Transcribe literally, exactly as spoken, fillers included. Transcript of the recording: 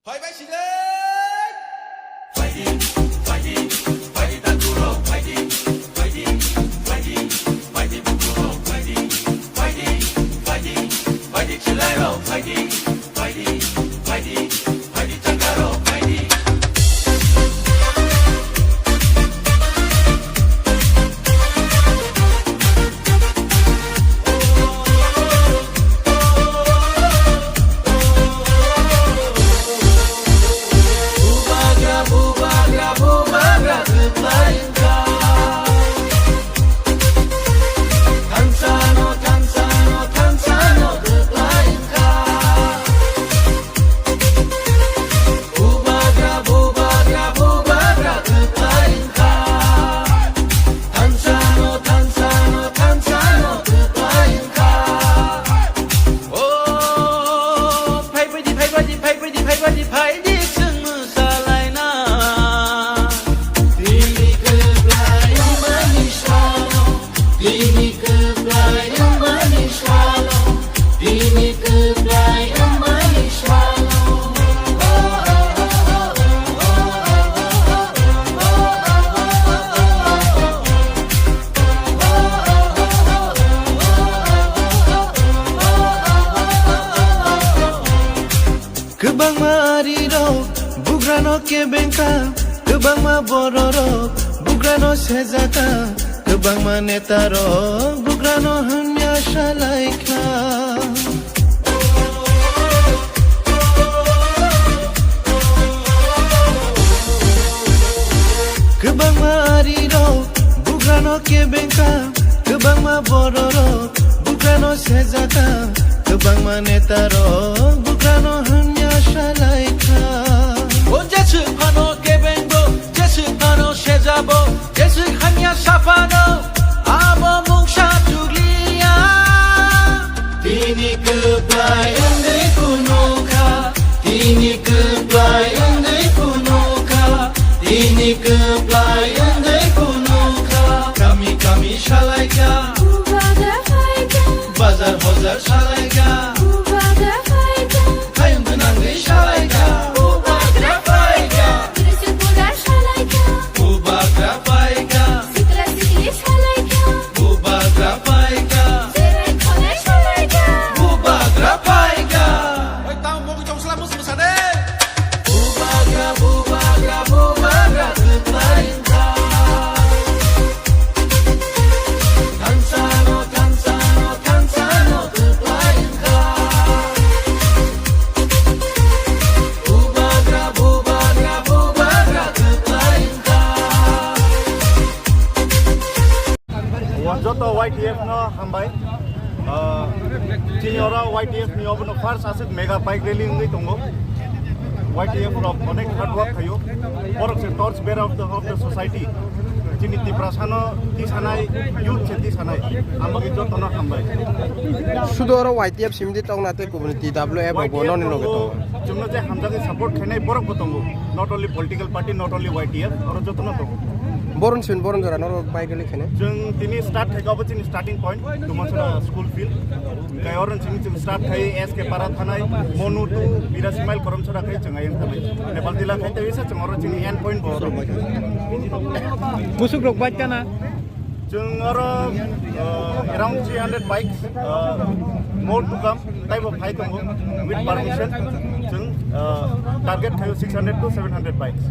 Phaibai sile! Phaidi, phaidi, phaidi takurok, phaidi, phaidi, phaidi, phaidi bukurok, phaidi, phaidi, phaidi, phaidi chwlairok, phaidi, phaidi, phaidi, phaidi chakarok, phaidi. Bubagra, bubagra, bubagra kwplai wngkha. Thansa no, thansa no, thansa no kwplai wngkha. O, phaibaidi, phaibaidi, phaibaidi, phaibaidi, phaidi chwng mwsalaina. Tini kwplai wngmani salo. Tini kwplai wngmani salo, tini kwplai wngmani salo. Kwbangma arirok bugrano kebengkha, kwbangma bororok bugrano sejaka, kwbangma netarok bugrano hamya salaikha. Kwbangma arirok bugrano kebengkha, kwbangma bororok bugrano sejaka, kwbangma netarok bugrano hamya salaikha. O jeswk phano kebengbo, jeswk phano sejabo, jeswk hamya saphano, abo mungsa chukliya. Tini kwplai wngwi phunukha, tini kwplai wngwi phunukha, tini kwplai wngwi phunukha. Kami kami salaikha. Bubagra phaikha. Bazar bazar salaikha. Bubagra phaikha. Hayung gwnangwi salaikha. Bubagra phaikha. Dress code salaikha. Bubagra phaikha. Sikla sikli salaikha. Bubagra phaikha. Sirai khonai salaikha. Bubagra phaikha. Oi, tamo mogwi tong sala mus musa de. Bubagra, bubagra, bubagra kwplai wngkha. Thansa no, thansa no, thansa no kwplai wngkha. Bubagra, bubagra, bubagra kwplai wngkha. O joto Y T F no hambai. Ah, chini oro Y T F ni obono first aswk mega bike rally wngwi tongo. Y T F rok onek hard work khaio. Borok se torch bearer of the, of the society. Chini Tiprasa no tisanai, youth se tisanai. Ambagwi joto no hambai. Sudo oro Y T F simdi tongna tei kubuni T W F rok bo noni loge tongo. Chwngno je hamjagwi support khainai borok bo tongo. Not only political party, not only Y T F, oro jotono tongo. Boron sin, boron jora norok bike rally khainai. Chwng tini start khaikha, obo chini starting point, Dumasora school field. Hwnkhe oro chini chwng start khai S K Para thanai, Monu to Birasi mile Koromsora khai chwng ayang thanai. Nepal tila khai tei wisa chwng oro chini end point bo oro. Busuk rok bike kana? Chwng oro, uh, around three hundred bikes, uh, more to come, taibo phai tongo with permission. Chwng, uh, target khaio six hundred to seven hundred bikes.